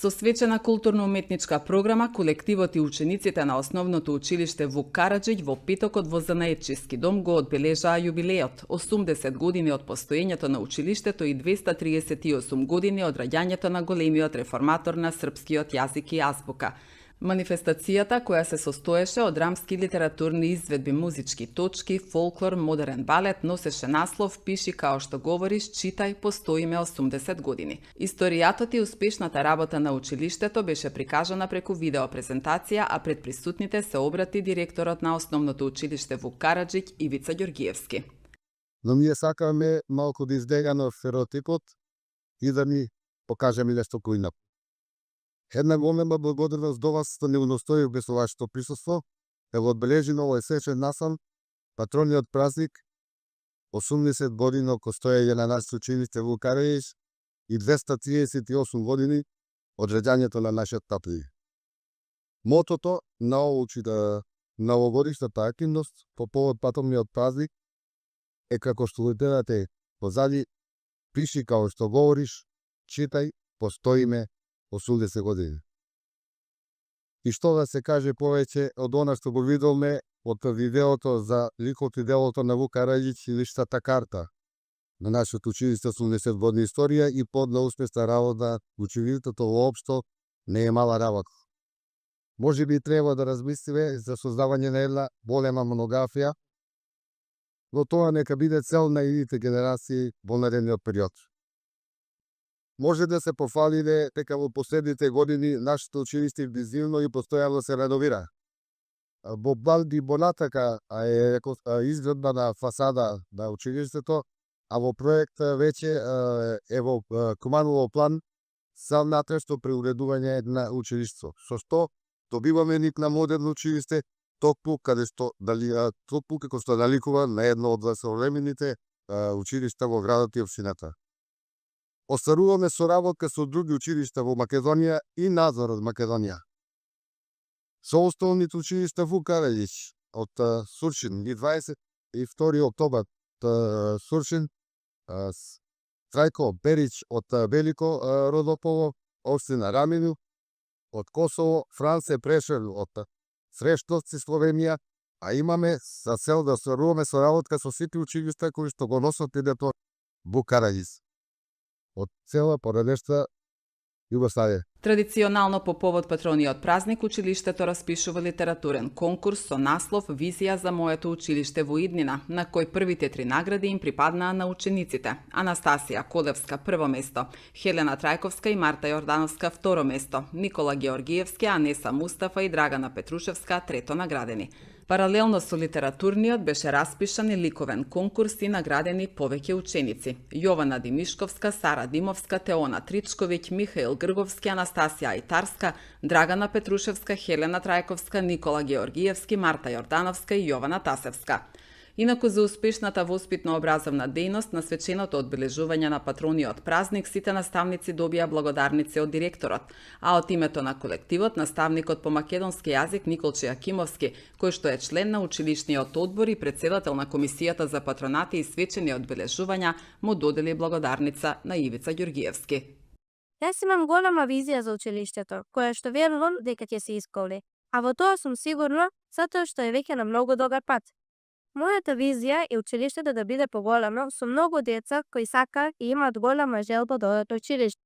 Со свечена културно-уметничка програма, колективот и учениците на Основното училиште Вук Караџиќ во петокот во Занаетчиски дом го одбележаа јубилеот, 80 години од постоењето на училиштето и 238 години од раѓањето на големиот реформатор на српскиот јазик и азбука. Манифестацијата, која се состоеше од драмски литературни изведби, музички точки, фолклор, модерен балет, носеше наслов "Пиши као што говориш, читај, постоиме 80 години". Историјатот и успешната работа на училиштето беше прикажана преку видеопрезентација, а пред присутните се обрати директорот на Основното училиште Вук Караџиќ Ивица Ѓоргиевски. Но ние сакаме малку да избегаме стереотипот и да ни покажеме нешто кој Една голема благодарност до вас што не уностоив без вашето присуство. Ево одбележи на овој свечен насам патрониот празник 80 години од постоење на нашето училиште Вук Караџиќ и 238 години од раѓањето на нашиот тапли. Мотото на новогодишната активност по повод патомниот празник е како што литерате позади: "Пиши као што говориш, читај, постоиме 80 години". И што да се каже повеќе од она што го видовме од видеото за ликот и делото на Вук Караџиќ и личната карта на нашето училиште 80 години историја и подна успешна работа. Училиштето воопшто не е мала работа. Може би треба да размислиме за создавање на една голема монографија, но тоа нека биде цел на идните генерации во наредниот период. Може да се пофалиде дека во последните години нашето училиште интензивно и постојано се реновира. Во Балди Бонатака е изградба на фасада на училиштето, а во проект веќе е во Куманово план за натрешно преуредување на училиштето. Со што добиваме ник на модерно училиште, токму како што наликува на едно од современите училишта во градот и општината. Остваруваме соработка со други училишта во Македонија и надвор од Македонија. Со Основните училишта Вук Караџиќ од Сурчин и 22 октобар Сурчин, Трајко Берич од Велико Родополо, општина Рамину, од Косово, Франце Прешер од Срештовци, Словенија, а имаме за цел да остваруваме соработка со сите училишта кои што го носат името Вук Караџиќ од цела поредешта Југославија. Традиционално по повод патрониот празник, училиштето распишува литературен конкурс со наслов "Визија за моето училиште во иднина", на кој првите 3 награди им припаднаа на учениците: Анастасија Колевска прво место, Хелена Трајковска и Марта Јордановска второ место, Никола Ѓоргиевски, Анеса Мустафа и Драгана Петрушевска трето наградени. Паралелно со литературниот беше распишан и ликовен конкурс и наградени повеќе ученици: Јована Димишковска, Сара Димовска, Теона Тричковиќ, Михаил Грговски, Анастасија Ајтарска, Драгана Петрушевска, Хелена Трајковска, Никола Ѓоргиевски, Марта Јордановска и Јована Тасевска. Инаку за успешната воспитно-образовна дејност на свеченото одбележување на патрониот празник сите наставници добија благодарници од директорот, а од името на колективот наставникот по македонски јазик Николче Јакимовски, кој што е член на училишниот одбор и председател на комисијата за патронати и свечени одбележувања, му додели благодарница на Ивица Ѓоргиевски. Јас имам голема визија за училиштето, која што верувам дека ќе се исполни, а во тоа сум сигурна затоа што е веќе на многу добар пат. Мојата визија е училиштето да биде поголемо со многу деца кои сакаат и имаат голема желба да одат на училиште.